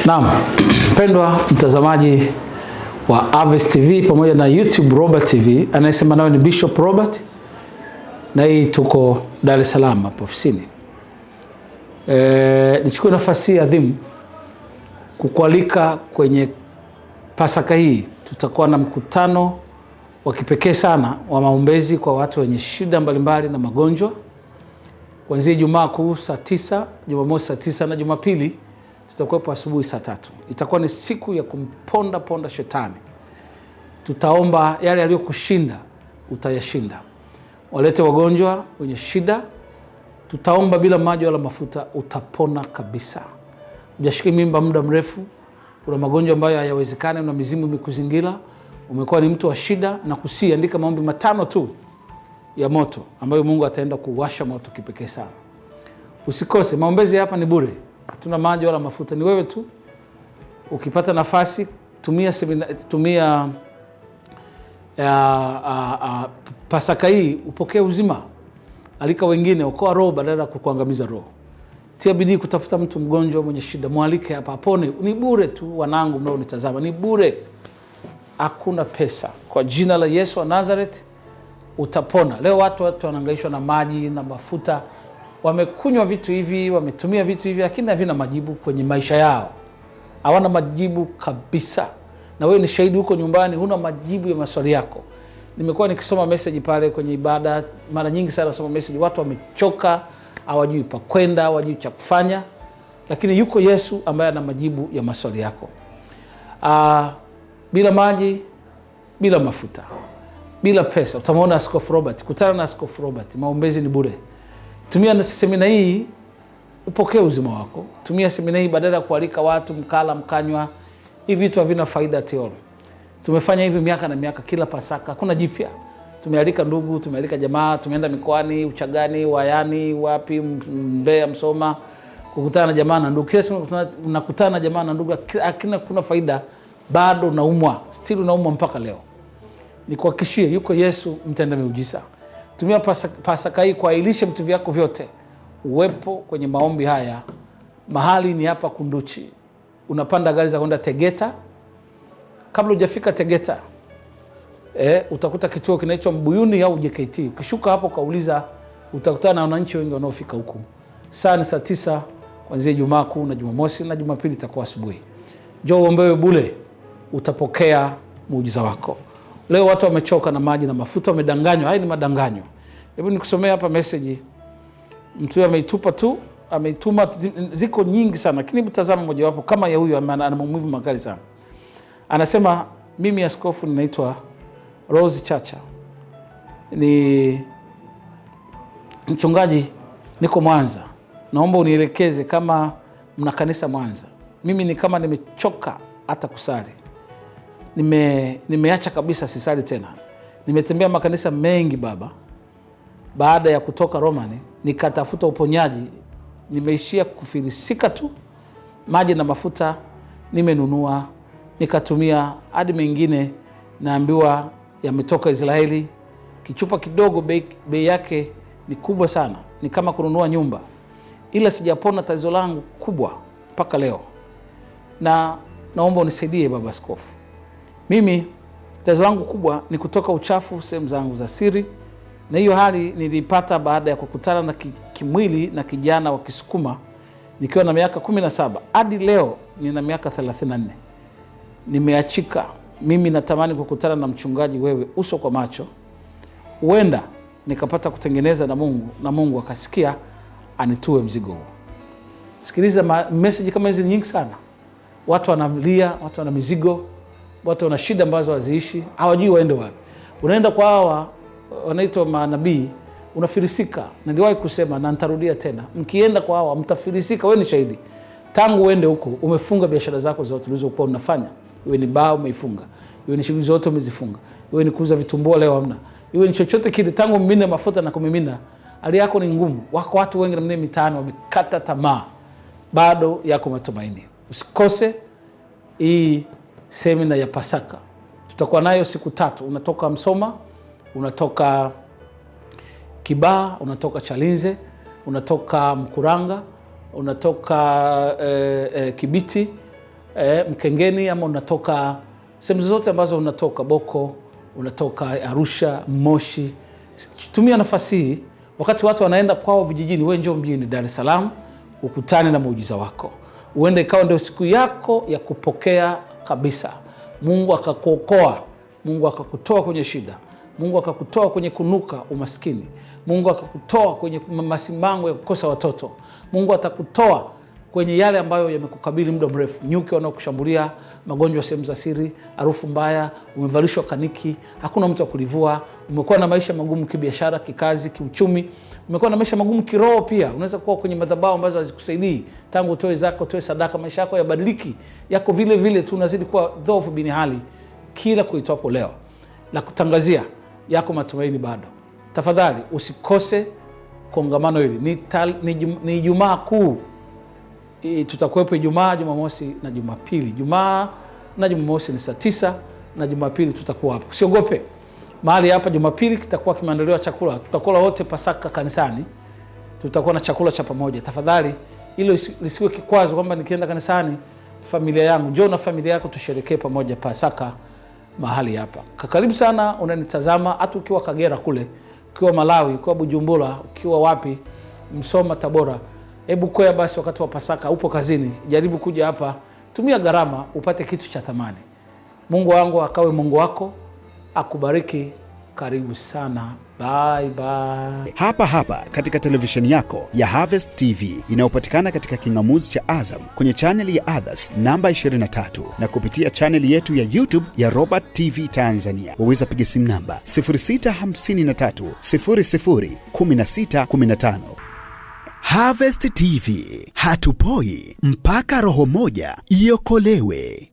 Naam, mpendwa mtazamaji wa Harvest TV pamoja na YouTube Robert TV, anayesema nawe ni Bishop Robert, na hii tuko Dar es Salaam hapa ofisini. Nichukue nafasi hii adhimu kukualika kwenye Pasaka hii. Tutakuwa na mkutano wa kipekee sana wa maombezi kwa watu wenye shida mbalimbali na magonjwa kuanzia Ijumaa Kuu saa 9, Jumamosi saa 9 na Jumapili tutakuwepo asubuhi saa 3. Itakuwa ni siku ya kumponda ponda shetani. Tutaomba yale yaliyokushinda utayashinda. Walete wagonjwa wenye shida, tutaomba bila maji wala mafuta, utapona kabisa. Hujashika mimba muda mrefu, una magonjwa ambayo hayawezekani, una mizimu imekuzingira, umekuwa ni mtu wa shida, na kusi andika maombi 5 tu ya moto ambayo Mungu ataenda kuwasha moto kipekee sana. Usikose, maombezi hapa ni bure. Hatuna maji wala mafuta, ni wewe tu. Ukipata nafasi tumia semina, tumia Pasaka hii upokee uzima. Alika wengine, okoa roho badala ya kukuangamiza roho. Tia bidii kutafuta mtu mgonjwa mwenye shida, mwalike hapa apone. Ni bure tu, wanangu mnaonitazama, ni bure. Hakuna pesa. Kwa jina la Yesu wa Nazareth utapona. Leo watu wanahangaishwa na maji na mafuta. Wamekunywa vitu hivi, wametumia vitu hivi, lakini havina majibu kwenye maisha yao. Hawana majibu kabisa. Na wewe ni shahidi huko nyumbani, huna majibu ya maswali yako. Nimekuwa nikisoma message pale kwenye ibada, mara nyingi sana nasoma message, watu wamechoka, hawajui pa kwenda, hawajui cha kufanya. Lakini yuko Yesu ambaye ana majibu ya maswali yako. Bila maji, bila mafuta, bila pesa, utamwona Askofu Robert. Kutana na Askofu Robert, maombezi ni bure. Tumia semina hii upokee uzima wako. Tumia semina hii badala ya kualika watu mkala mkanywa. Hivi vitu havina faida at all. Tumefanya hivi miaka na miaka, kila Pasaka hakuna jipya. Tumealika ndugu, tumealika jamaa, tumeenda mikoani, Uchagani, Wayani, wapi, Mbeya, Msoma, kukutana na jamaa na ndugu. Kila siku unakutana na jamaa na ndugu, hakuna kuna faida, bado unaumwa, still unaumwa mpaka leo. Nikuhakikishie yuko Yesu mtenda miujiza. Tumia Pasaka hii kuahirisha vitu vyako vyote. Uwepo kwenye maombi haya. Mahali ni hapa Kunduchi. Unapanda gari za kwenda Tegeta. Kabla hujafika Tegeta, utakuta kituo kinaitwa Mbuyuni au JKT. Ukishuka hapo kauliza, utakutana na wananchi wengi wanaofika huku. Saa ni saa 9 kuanzia Ijumaa Kuu na Jumamosi na Jumapili itakuwa asubuhi. Njoo uombewe bure, utapokea muujiza wako. Leo watu wamechoka na maji na mafuta, wamedanganywa. Haya ni madanganyo. Hebu nikusomee hapa message. Mtu ameitupa tu, ameituma, ziko nyingi sana. Lakini hebu tazama mojawapo kama ya huyu, ana maumivu makali sana. Anasema, mimi askofu ninaitwa Rose Chacha. Ni mchungaji, niko Mwanza. Naomba unielekeze kama mna kanisa Mwanza. Mimi ni kama nimechoka hata kusali. Nimeacha kabisa, sisali tena. Nimetembea makanisa mengi baba. Baada ya kutoka Romani nikatafuta uponyaji, nimeishia kufilisika tu. Maji na mafuta nimenunua nikatumia, hadi mengine naambiwa yametoka Israeli. Kichupa kidogo bei yake ni kubwa sana, ni kama kununua nyumba. Ila sijapona tatizo langu kubwa mpaka leo, na naomba unisaidie baba askofu. Mimi tatizo langu kubwa ni kutoka uchafu sehemu zangu za siri, na hiyo hali nilipata baada ya kukutana na kimwili na kijana wa Kisukuma nikiwa na miaka 17. Hadi leo nina miaka 34. Nimeachika. Mimi natamani kukutana na mchungaji wewe uso kwa macho. Huenda nikapata kutengeneza na Mungu, na Mungu akasikia anitue mzigo huo. Sikiliza, message kama hizi nyingi sana. Watu wanalia, watu wana mizigo, watu wana shida ambazo haziishi, hawajui waende wapi. Unaenda kwa hawa wanaitwa manabii, unafilisika. Niliwahi kusema na nitarudia tena, mkienda kwa hawa mtafilisika. Wewe ni shahidi. Tangu uende huko umefunga biashara zako zote ulizokuwa unafanya. Iwe ni baa umeifunga, iwe ni shughuli zote umezifunga, iwe ni kuuza vitumbua leo hamna, iwe ni chochote kile, tangu mimine mafuta na kumimina, hali yako ni ngumu. Wako watu wengi namna mitaani wamekata tamaa, bado yako matumaini. Usikose hii semina ya Pasaka. Tutakuwa nayo siku 3. Unatoka Msoma, unatoka Kibaha, unatoka Chalinze, unatoka Mkuranga, unatoka Kibiti, Mkengeni, ama unatoka sehemu zozote ambazo unatoka Boko, unatoka Arusha, Moshi. Tumia nafasi hii wakati watu wanaenda kwao vijijini, wewe njoo mjini Dar es Salaam ukutane na muujiza wako. Huenda ikawa ndio siku yako ya kupokea kabisa. Mungu akakuokoa, Mungu akakutoa kwenye shida, Mungu akakutoa kwenye kunuka umaskini, Mungu akakutoa kwenye masimango ya kukosa watoto, Mungu atakutoa kwenye yale ambayo yamekukabili muda mrefu, nyuki wanaokushambulia, magonjwa sehemu za siri, harufu mbaya, umevalishwa kaniki, hakuna mtu wa kulivua, umekuwa na maisha magumu kibiashara, kikazi, kiuchumi, umekuwa na maisha magumu kiroho pia. Unaweza kuwa kwenye madhabahu ambazo hazikusaidii, tangu utoe zaka, utoe sadaka, maisha yako yabadiliki, yako vile vile tu, unazidi kuwa dhoofu bini hali kila kuitwapo leo. La kutangazia yako matumaini bado. Tafadhali usikose kongamano hili. Ni Ijumaa Kuu. Tutakuwepo Ijumaa, Jumamosi na Jumapili. Jumaa na Jumamosi ni saa 9 na Jumapili tutakuwa hapo. Usiogope. Mahali hapa Jumapili kitakuwa kimeandaliwa chakula. Tutakula wote Pasaka kanisani. Tutakuwa na chakula cha pamoja. Tafadhali hilo lisiwe kikwazo kwamba nikienda kanisani familia yangu. Njoo na familia yako tusherekee pamoja Pasaka mahali hapa. Karibu sana unanitazama hata ukiwa Kagera kule, ukiwa Malawi, ukiwa Bujumbura, ukiwa wapi, Msoma, Tabora. Hebu kwea basi wakati wa Pasaka upo kazini, jaribu kuja hapa, tumia gharama upate kitu cha thamani. Mungu wangu akawe Mungu wako, akubariki. Karibu sana. Bye bye. Hapa hapa katika televisheni yako ya Harvest TV inayopatikana katika kingamuzi cha Azam kwenye chaneli ya Others namba 23 na kupitia chaneli yetu ya YouTube ya Robert TV Tanzania. Waweza piga simu namba 0653 00 16 15. Harvest TV, hatupoi mpaka roho moja iokolewe.